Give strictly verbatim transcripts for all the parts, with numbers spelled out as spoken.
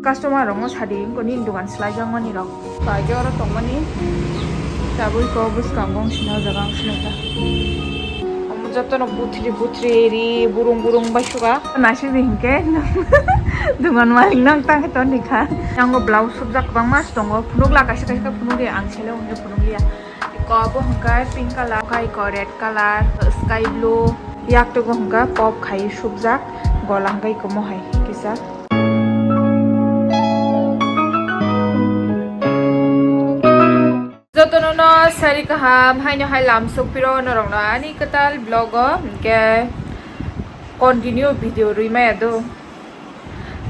Customer rokno sadi wngkha nini dogan swlaijakmani rok. Age oro tongmani tabuk iko bwskango wng sina o jaga wng sina kha. Omo jotono buthri buthri ri burung burung bai suga. Naisik di hinkhe dogan malik no tang khe ton di kha. Yango blouse subjak kwbangma tongo. Phunuk la kaisa kaisa phunuk di ang sele hwnwi phunuk liya. Iko abo hwnkhe pink colour, iko red colour, sky blue, yaktugo hwnkhe pop khai subjak, gola hwnkhe iko mohai kisa. Jotono no sari kaham, haino hai lam sokpiro norokno ani kwtal vlog o, hwnkhe continue video rwi maya do.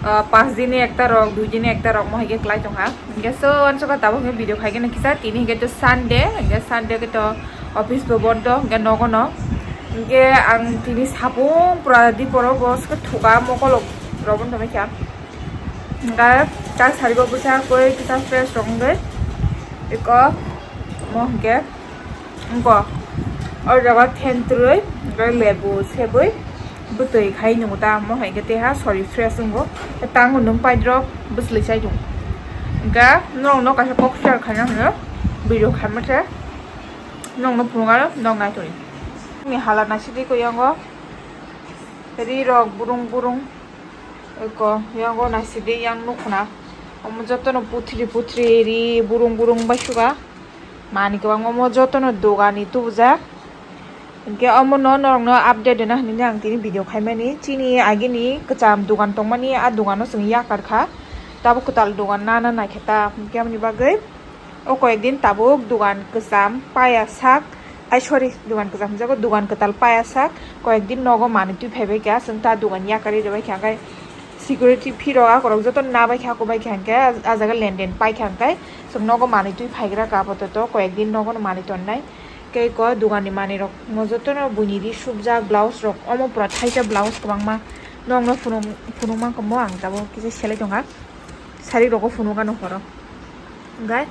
Ah, pas din ni ekta rok, dui din ni ekta rok, mo hai khe klai tong kha. Hingke so, wansukha tabuk khe video khai khe nang kisa, tini hingke to Sunday, hingke Sunday khe to office bo bondo, hingke nogo no. Hingke ang tini sapung pura di poro bo se thuka mokol rok bo tongwi kha. Hingke ta sari bo bwsa koi kisa fresh rok hingke eko mo hingke. Wngkha o jaga thentrwi, hwnkhe lebu sebwi bwtwi khai nungo ta, omo hai khe tei ha sori fresh wngo. Tango nwng paidrop bwsli chai tongo. Hwnkhe norokno kaisa kok share khaina hwnwi video khaima khe norokno phunukgo, norok nai tongdi. Ani hala naisidi khe yango ri rok burung burung eko yango naisidi yang nukhuna omo jotono puthri puthri ri burung burung bai suga. Manwi kwbangma omo jotono dogani tubujak. Hinkhe omono norokno update rwna hwnwi ang tini video khaimani. Chini agini kwcham dogan tongmani, a dogano chwng yakar kha. Tabuk kwtal dogan nana naikhe ta. Hinkhe aboni bagwi o koyekdin tabuk dogan kwcham paya sak. Ai, sorry, dogan kwcham hwnjago, dogan kwtal paya sak. Koyekdin nogo manwi twi phaibai kha, chwng ta dogan yakarwi rwbai kha. Hinkhe security fee rok akorok joto nabai kha, kobai kha hinkhe, a jaga lenden pai kha hinkhe. Chwng nogo manwi twi phaigra kha apatot, koyekdin nogono manwi tonnai. Tei ko doganni manwirok mo jotono buini ri subjak, blouse rok, omo pura thaisa blouse kwbangma. Nokno phunuk, phunuk mankha mo ang tabuk kisa selai tongkha. Sari rogo phunuk ano horo. Hingkhe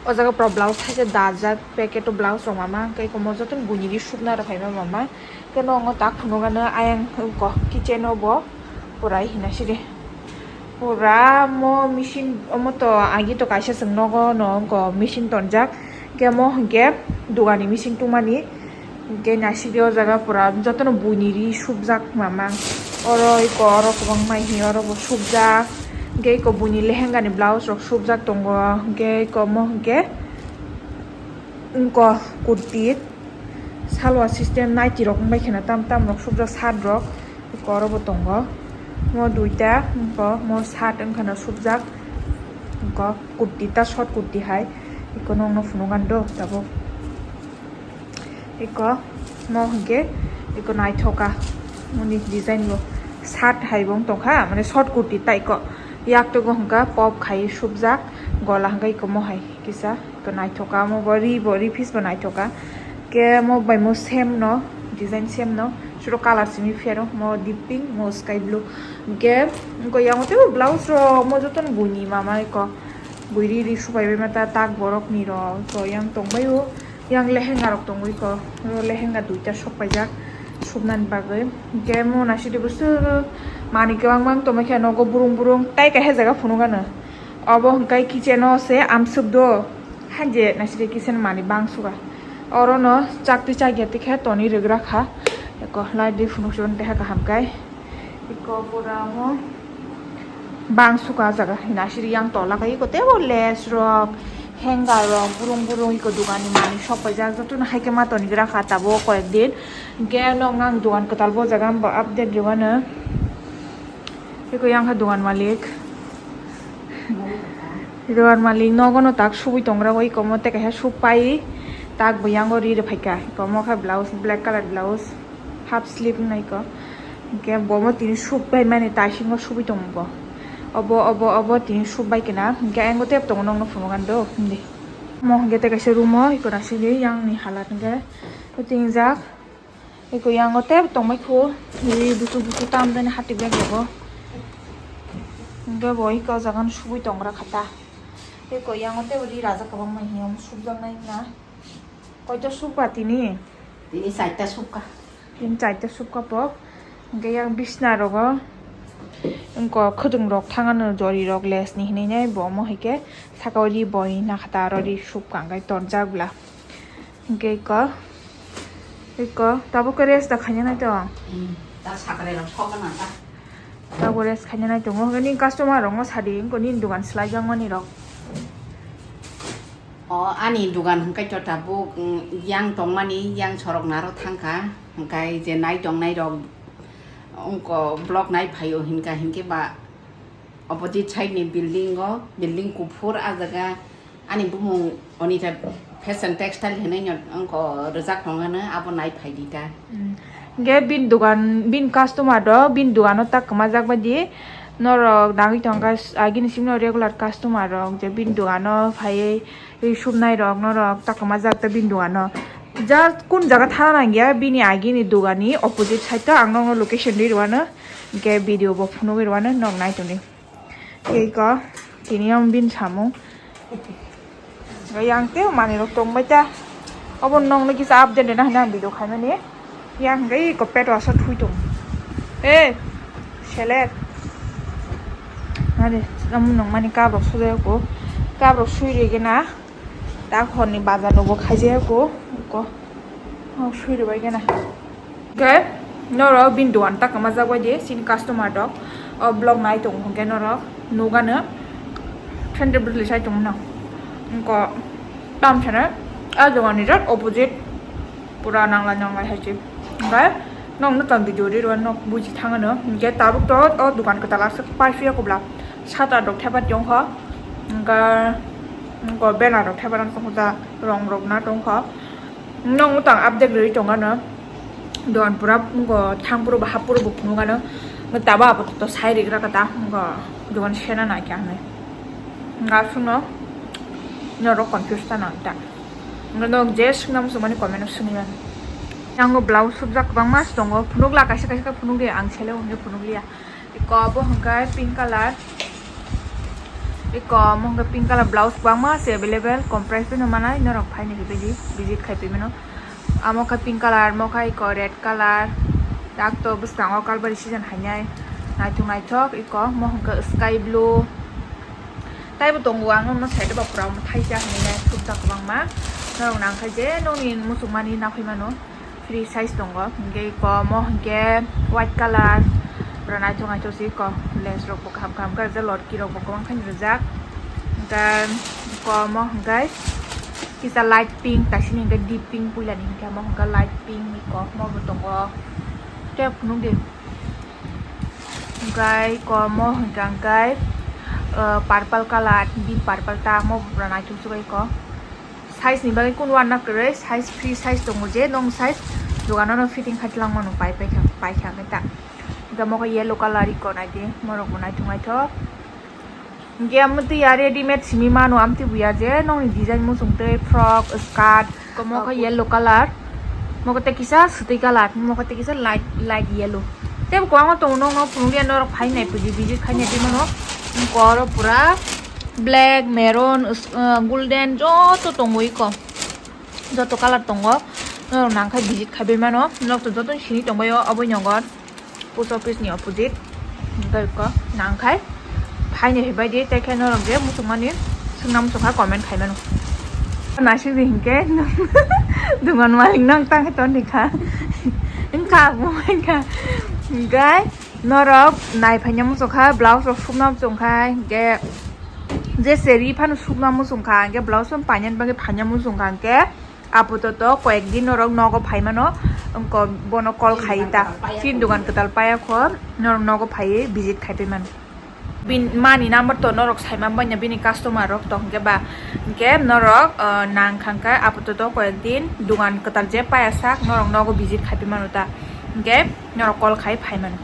o jaga pura blouse thaisa dajak, packet o blouse rok mama, hingkhe mo jotono buini ri subna rok phaima mama. Khe nongo tak phunukgano ayang ko kitchen o bo pura hina sidi. Pura mo machine omo to agi to kaisa chwng nogo no ko machine tonjak. Khe mo hinkhe dogani machine tungmani. Hinkhe naisidi o jaga pura jotono buini ri subjak mama. Oro eko oro kwbangma hi oro bo subjak. Hinkhe eko buini lehengani blouse rok subjak tongo. Hinkhe eko mo hinkhe wngkha kurti. Salwar system naiti rok wngbai kheno tam tam rok subjak shirt rok eko oro bo tongo. Mo duita wngkha mo shirt wngkha no subjak wngkha kurti ta short kurti hai eko nokno phunukgani do tabuk eko mo hinkhe eko naithoka moni design bo shirt hai bo wng tongkha mane short kurti ta eko yaktogo hinkha pop khai subjak gola hinkha eko mo hai kisa. To naithoka omo bo ri bo ri piece bo naithoka. Ke mo bai mo same no design same no suro colour simi phero mo deep pink mo sky blue. Ke ko yang tei blouse ro mo joton buini mama ko buini ri subai bai mata tak borok ni ro to yang tong bai o yang lehenga rok tong bai ko lehenga duita sok paijak subnani bagwi. Ke mo naisidi busu mani kwbang mang tongma khe nogo burung burung tai kaisa jaga phunukgano. Obo hwnkhe kitchen o se amswk do. Hanje naisidi kitchen mani bang suga. Oro no chak twi chak ya tikhe toni rwgra kha. Eko light di phunuk chon teha kaham kai. Eko pura mo bang suga ah jaga. Naisidi yang tola kai eko tebo lace rok, hanger rok, burung burung eko dogan ni mani sok paijak. Joto no hai khe ma toni gra kha tabuk koyek din. Hwnkhe no ngang dogan kwtal bo jaga bo update rwano. Eko yang kha dogan malik. Dogan malik nogo no tak subui tongra oi komo tei kaisa sub pai tak bo yango ri rw phaikha komo kha blouse black colour blouse half sleeve wngnai ko hwnkhe bo mo tini sub pai mani taisingo subui tongo bo obo obo obo tini sub bai kena hwnkhe ayang tep tongo nokno phunukgani do hindi mo hwnkhe tei kaisa room o eko naisingdi yang ni halat hwnkhe tingjak. Eko yango tei tongmai kho ri buchu buchu tam jani hati bag rogo. Hingke bo eko jaga no subui tongra kha ta. Eko yango tei ri rajak kwbangma hiya subjaknai na. Koito subka tini? Tini charta subka. Tini charta subka po. Hingke yang bisna rogo. Wngkha khwtwng rok thangano jori rok les ni hinwi nai bo omo hai khe saka o ri boi nakhata aro ri sup kang kai tonjak bla. Hingke iko, iko, tabuk ke rest da khaina nai tong. Hmm, ta sakre rok sok na ta. Tabuk rest khaina nai tongo, hingke ni customer rok no sadi, wngko ni dugan slai jak mani rok. O, ani dugan hingke to tabuk, mm, yang tong mani, yang sorok naro thangkha, hingke je nai tong nai rok, wngko block nai phaio hinka hinke ba, opposite side ni building o, building kuphur ah jaga ani bumung Onita Fashion Textile hinwi no wngkha rijak tongmani abo nai phaidi ta. Mm. Hingke bini dogan, bini customer rok bini dogano tak kwmajak bai di norok nangwi tongkha agini simi no regular customer rok je bini dogano phaiwi ri subnai rok norok tak kwmajak ta bini dogano. Just kun jaga thana nangya bini agini dogani opposite side o ang nokno location ri rwano hingke video bo phunugwi rwano nok nai tongdi. Kei ko, tini ang bin samung. Yang te mani rok tong bai ta. Abo nong lagi sa update na hana video khaimani. Yang gai ko pet wasa thui tong. Eh, selet. Nade, namu nong mani kab rok sujai ko. Kab rok sui rege na. Tak horni bazar rogo khaijaya ko, ko. Oh, sui rwbai gana. Hingke norok bini dogan tak kwmajak bai di, chini customer rok. O block nai tongo hingke norok nugano. Twenty bwrwi sai tongmano. Wngko tam sana, a dogan ni just opposite. Pura nanglai nanglai hai se. Hingke nokno tang video ri rw nok buji thangano. Hingke tabuk to o dogan kwtal aswk pai suya kubla. Sata rok thepa tongkha. Hingke Wngkha banner rok thepa rang tongkha, rong rok na tongkha. Nokno tang update rwi tongano. Dogan pura wngkha thang puro bo hap puro bo phunukano. Tabo abo to sai rigra kata wngkha dogan sena naikha hinwi. Wngkha aswkno norok confuse ta nang ta. Wngkha norok je swkna muchungmani comment o swngwi mano. Yango blouse subjak kwbangma se tongo. Phunukla kaisa kaisa khe phunukdi, ang sele hwnwi phunukliya. Iko obo hwnkhe pink colour. Iko omo hwnkhe pink colour blouse kwbangma se available, kom price phano manai norok phaini khe bidi visit khai phaimano. Amo khe pink colour, mo khe iko red colour. Tak to bwskango Kalbari season hainai naithok naithok. Iko omo hwnkhe sky blue. Taibo tongo ang nokno side o ba pura omo thaisa hinwi nai subjak kwbangma. Norok nang khe je nokni muchungmani naphai mano. Free size tongo, hingke iko omo hingke white colour, pura naithok naithok se iko lace rok bo kaham kaham khe rijak, lotki rok bo kwbang khe rijak, hingke iko omo hingke kisa light pink, kaisa ni hingke deep pink puila ni hingke omo hingke light pink iko omo bo tongo, tei phunukdi hingke iko omo hingke hingke purple colour, deep purple ta omo bo pura naithok se bai iko. Size ni bagwi kunu uanna kwrwi, size free size tongo je nong size dogano no fitting khai twlang mano pai pai kha pai kha khe ta. Hingke mo khe yellow colour iko nai di, morok bo naithok naithok. Hingke amtwi ya ready made simi mano amtwi buya je nongni design muchung twi frock, skirt, mo khe yellow colour, mo khe tei kisa swtwi colour, mo khe tei kisa light light yellow. Tei bo kwbangma tongo nokno phunukliya norok phai nai pudi visit khai nai twi mano. Hingke oro pura. Black, maroon, golden joto tongo iko. Joto colour tongo. Norok nangkhe visit khaibai mano. Norok to joto sini tongbaio oboi nogor. Post office ni opposite. Hingke iko nangkhe. Phaini hibai di, tei khe norok je muchungmani swngna muchungkha comment khai mano. Naisik di hingke. Dungan malik nang tang khe toni kha. Wngkha, bo wngkha. Hingke. Norok nai phaina muchungkha, blouse rok sukna muchungkha, hingke je seri phano sukna muchungkha, hingke blouse rok painani bagwi phaina muchungkha, hingke apato to koyek din norok nogo phaimano, wngko bono call khai ta, chini dogan kwtal paya kho, norok nogo phaiwi visit khai paimano. Bin, mani number to norok saima banya bini customer rok tong hingke ba, hingke norok, ah, nang khangkha apato to koyek din dogan kwtal je paya sak norok nogo visit khai paimano ta, hingke. Norok call khai phai mano.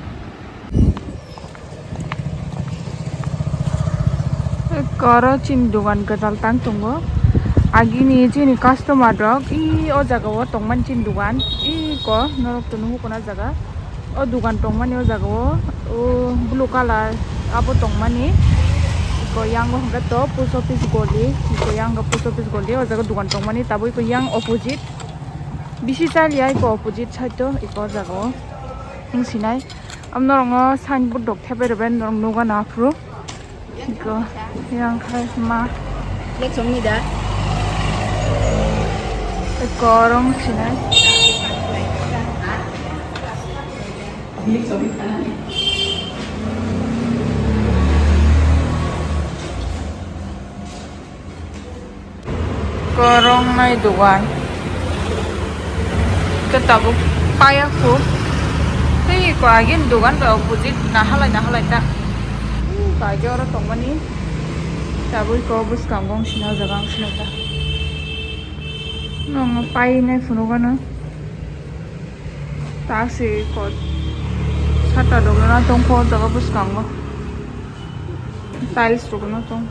Koro chini dogan kwtal tang tongo. Agini chini customer rok i o jaga o tongmani chini dogan. I ko norok to nukgo na jaga. O dogan tongmani o jaga o, o blue colour abo tongmani. Ko yango hwnkhe to post office goli. Ko yango post office goli o jaga dogan tongmani tabuk ko yang opposite. Bisi chaliya iko opposite side o iko jaga o wng sinai. Am norong o signboard dok thepai rwbai norong nukgana aphuru. Iko yang khai ma. Lek song ni da. Iko rong sinai. Korongnai dogan. Ke tabuk paya khu. Tei ko agin dogan ba opposite nahalai nahalai ta. Ko age oro tongmani. Tabuk ko bwskango wng sina jaga wng sina ta. Nongo painai phunukgano. Ta se ko sata dogan tongkho jaga bwskango. Tiles rok no tong.